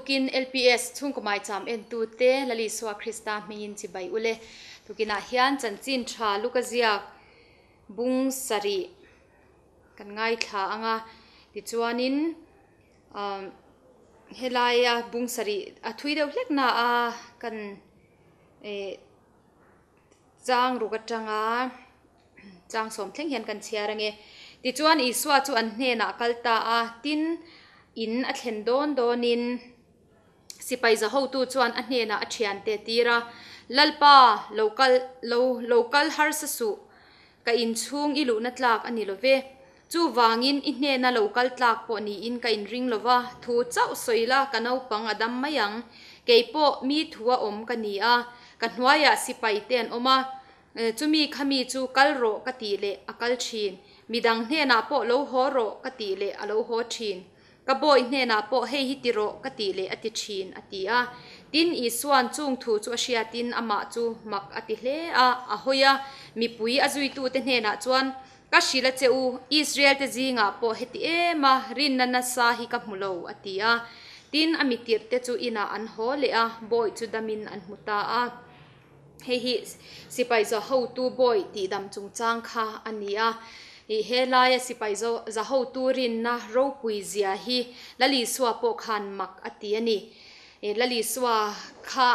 Tukin LPS chhungkaw maicham entute Lal Isua Krista hmingin chibai ule. Tukinah hian chanchin tha luka ziak bung sarih kan ngaithla ang a, tichuanin umm helaia bung sarih a thui deuh hlek na a kan eh chang ruk atanga chang sawm thleng hian kan chhiar ange. Tichuan Isua chu an hnenah a kal ta a, tin in a thlen dawn dawnin sipai za hotu chuan a hnenah a thiante a tir a, Lalpa, lo kal lo lo kal harsa suh, ka inchhung i luhna tlak a ni lo ve. Chuvangin i hnena lo kal tlak pawh niin ka inring lo va, thu chauh sawi la ka naupang a dam mai ang. Kei pawh mi thua awm ka ni a, ka hnuaiah sipai te an awm a, chumi khami chu kal rawh ka tih leh a kal thin, midang hnenah pawh lo haw rawh ka tih leh a lo haw thin. Ka bawi hnenah pawh hei hi ti rawh ka tih leh a ti thin, a ti a. Tin, Isua'n chung thu chu a hriatin amah chu mak a ti hle a, a hawi a, mipui a zuitute hnenah chuan, Ka hrilh a che u, Israel-te zingah pawh heti em a, rinna nasa hi ka hmu lo, a ti a. Tin, a mitirhte chu inah an haw leh a, bawi chu damin an hmu ta a. Hei hi sipai za hotu bawi tihdam chungchang kha a ni a. Ih he laia sipai za hotu rinna ropui zia hi Lal Isua pawh khan mak a ti a ni. Ih Lal Isua kha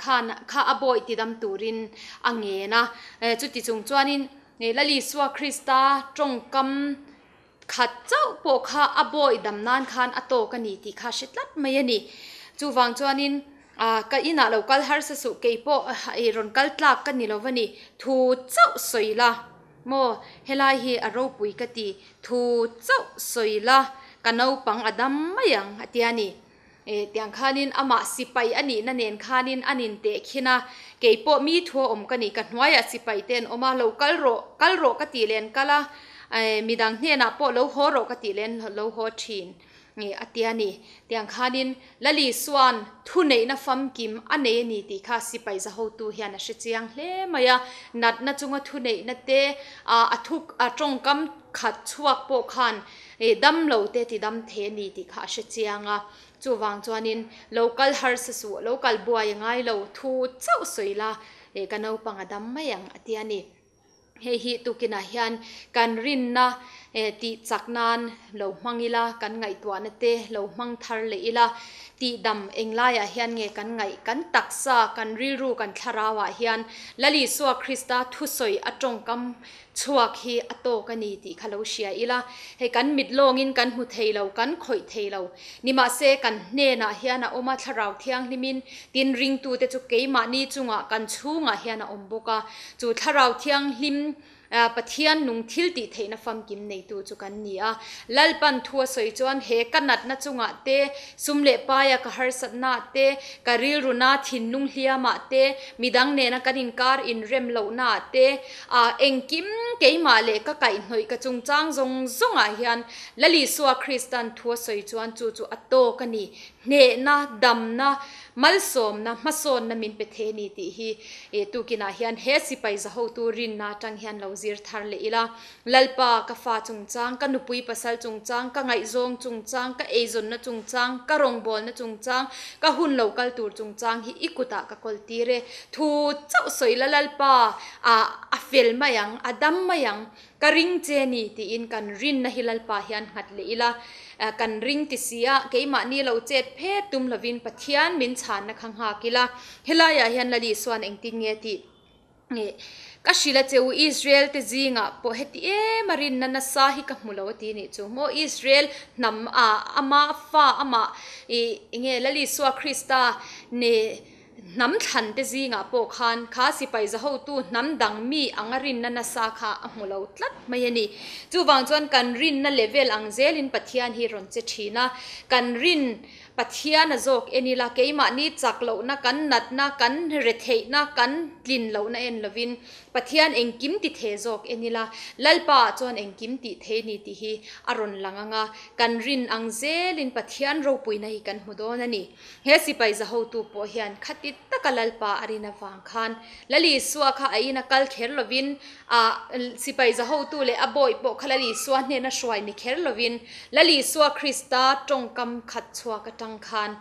khan kha a bawi tidam turin a ngen a. Chuti chung chuanin Lal Isua Krista tawngkam khat chauh pawh kha a bawi dam nan khan a tawk a ni tih kha hre tlat mai a ni. Chuvang chuanin ka inah lo kal harsa suh kei pawh i rawn kal tlak ka ni lo va ni. Thu chauh sawi la maw helai hi a ropui ka ti. Thu chauh sawi la ka naupang a dam mai ang a tia ni. E, tiang khanin amah sipai a nihna nen khanin an inteh khin a, kei pawh mi thu a awm ka ni, ka hnuaiah sipai te an awm a, lo kal rawh, kal rawh ka tih leh an kal a, e, midang hnenah pawh lo haw rawh ka tih leh an lo haw thin, e, a ti a ni. Tiang khanin Lali Suan thuneihna famkim a nei a ni tih kha sipai zahotu hian a hre chiang hle mai a, natna chunga thuneihna te, a, a thuk, a tawngkam khat chhuak pawh khan Ih dam lo te ti dam the ni tih kha a hre chiang a, chuvang chuanin lo kal harsa suh, lo kal buai a ngai lo, thu chauh sawi la, ih ka naupang a dam mai ang a ti a ni. Hei hi tukinah hian kan rinna eh tih chak nan lo hmang ila, kan ngaihtuahna te lo hmang thar leh ila, tih dam englaiah hian nge kan ngaih, kan taksa, kan rilru, kan thlarauah hian Lal Isua Krista thusawi a tawngkam Chhuak hi a tawk a ni tih kha lo hria ila, hei kan mit lawngin kan hmu thei lo, kan khawih thei lo. Nimahse, kan hnenah hian a awm a, Thlarau Thianghlimin, tin ringtute chu keimahni chungah, kan chhungah hian a awm bawk a. Chu Thlarau Thianghlim, Pathian nung thil tih theihna famkim neitu chu kan ni a. Lalpan thu a sawi chuan he ka natna chungah te, sum leh paia ka harsatnaah te, ka rilruna thinlung hliamah te, midang nena kan inkar inrem lohnaah te, A engkim keimah leh ka kaihhnawih ka chungchang zawng zawngah hian Lal Isua Kristan thu a sawi chuan chu chu a tawk a ni. Hnehna, damna, malsawmna, hmasawnna min pe thei a ni tih hi tukinah hian he sipai zahotu rinna atang hian lo zir thar leh ila. Lalpa, ka fa chungchang, ka nupui pasal chungchang, ka ngaihzawng chungchang, ka eizawnna chungchang, ka rawngbawlna chungchang, ka hun lo kal tur chungchang hi i kutah ka kawl tir e. Thu chauh sawi la Lalpa, a a fel mai ang, a dam mai ang, ka ring che ni tiin kan rinna hi Lalpa hian nghat leh ila, kan ring ti si a, keimahni lo chet phet tum lovin Pathian min chhanna kha nghak ila, helaiah hian Lali Isuan engtin nge tih Ka hrilh a che u, Israel te zingah pawh heti em a rinna nasa hi ka hmu lo a ti nih chu. Maw Israel hnam a ama fa amah ih enge Lal Isua Krista ne hnam thlan te zingah pawh khan kha sipai zahotu hnam dang mi anga rinna nasa kha a hmu lo tlat mai a ni. Chuvang chuan kan rinna level ang zelin Pathian hi rawn che thin a, kan rin Pathian a zawk en ila, keimahni chak lohna, kan natna, kan retheihna, kan tlin lohna en lovin Pathian engkim ti thei zawk en ila, Lalpa ah chuan engkim tih thei ni tih hi a rawn lang ang a, kan rin ang zelin Pathian ropuina hi kan hmu dawn a ni. He sipai zahotu pawh hian khati taka Lalpa a rin avang khan Lal Isua kha a ina kal kher lovin, a sipai zahotu leh a bawi pawh kha Lal Isua hnena hruai ni kher lovin, Lal Isua Krista tawngkam khat chhuak atang khan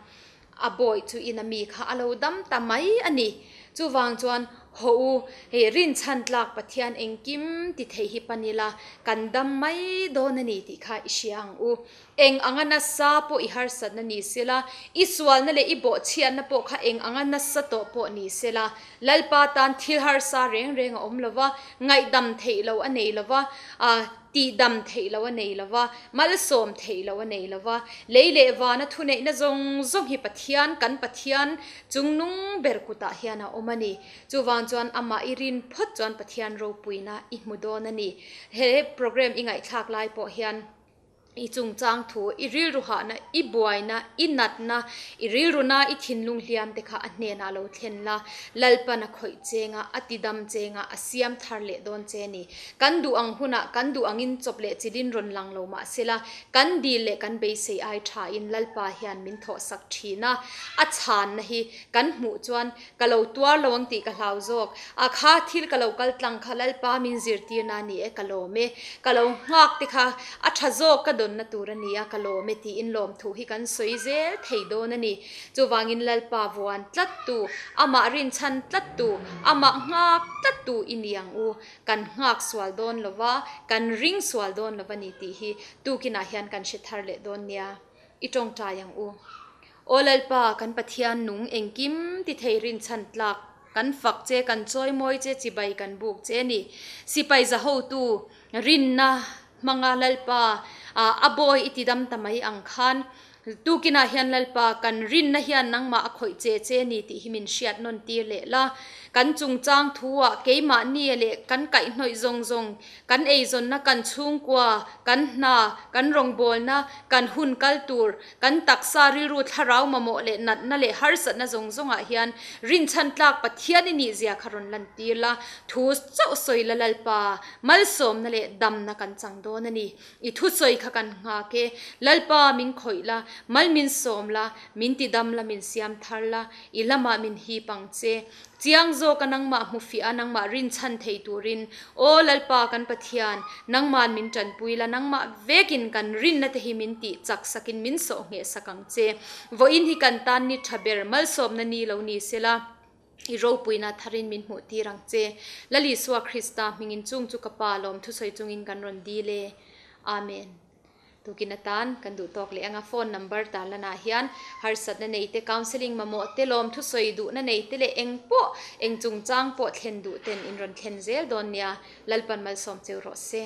A bawih chu in a mi kha a lo dam ta mai a ni. Chuvang chuan Hawh u, hei rinchhan tlak Pathian engkim ti thei hi pan ila, kan dam mai dawn a ni tih kha i hria ang u. Eng anga nasa pawh i harsatna ni sela, i sualna leh i bawhchhiatna pawh kha eng anga nasa tawh pawh ni sela, Lalpa tan thil harsa reng reng a awm lo va, ngaihdam theih loh a nei lo va, Tihdam theih loh a nei lo va, malsawm theih loh a nei lo va. Lei leh vana thuneihna zawng zawng hi Pathian, kan Pathian chungnung ber kutah hian a awm a ni. Chuvang chuan amah i rin phawt chuan Pathian ropuina i hmu dawn a ni. He program i ngaihthlak lai pawh hian i chungchang thu, i rilru hahna, i buaina, i natna, I rilruna i thinlung hliam te kha a hnenah lo thlen la, Lalpan a khawih cheng a, a tidam cheng a, a siam thar leh dawn che ni. Kan duh ang hunah kan duh angin chawp leh chilin rawn lang lo mah sela, kan dil leh kan beisei ai thain Lalpa hian min thawhsak thin a, a chhanna hi kan hmuh chuan ka lo tuar lo ang tih ka hlau zawk. A kha thil ka lo kal tlang kha Lalpa min zirtirna a ni e, ka lawm e. Ka lo nghak te kha a tha zawk ka dawnna tur a ni a, ka lawm e tiin lawmthu hi kan sawi zel thei dawn a ni. Chuvangin Lalpa vuan tlattu, amah rinchhan tlattu, amah nghak tlattu i ni ang u. Kan nghak sual dawn lo va, kan ring sual dawn lo va ni tih hi tukinah hian kan hre thar leh dawn nia. I tawngtai ang u. Aw Lalpa, kan Pathian nung engkim ti thei rinchhan tlak kan fak che, kan chawimawi che, chibai kan buk che a ni. Sipai za hotu rinna hmanga Lalpa a bawi i ti dam ta mai ang khan, tukinah hian Lalpa kan rinna hian nangmah a khawih che che a ni tih hi min hriat nawn tir leh la. Kan chungchang thuah keimahni leh kan kaihhnawih zawng zawng Kan eizawnna, kan chhungkua, kan hna, kan rawngbawlna, kan hun kal tur, kan taksa rilru thlarau mamawh leh natna leh harsatna zawng zawngah hian rinchhan tlak Pathian i nihzia kha rawn lantir la, thu chauh sawi la Lalpa, malsawmna leh damna kan chang dawn a ni. I thusawi kha kan nghak e. Lalpa min khawih la, mal min sawm la, min tidam la, min siam thar la, i lamah min hip ang che. Chiang zawka nangmah hmu fiah a, nangmah rinchhan thei turin, Aw Lalpa kan Pathian, nangma'n min tanpui la, nangmah vekin kan rinna te hi min tih chak sakin min sawh ngheh sak ang che. Vawiin hi kan tan ni tha ber, malsawmna ni lo ni sela, i ropuina tharin min hmuh tir ang che. Lal Isua Krista hmingin chung chu ka Pa lawm thusawi chungin kan rawn dil e. Amen. Tukin atan kan duh tawk leh anga phone number tarlanah hian harsatna nei te, counselling mamawh te, lawmthu sawi duhna nei te leh eng pawh, eng chungchang pawh thlen duh ten in rawn thlen zel dawn nia. Lalpan malsawm cheu rawh se.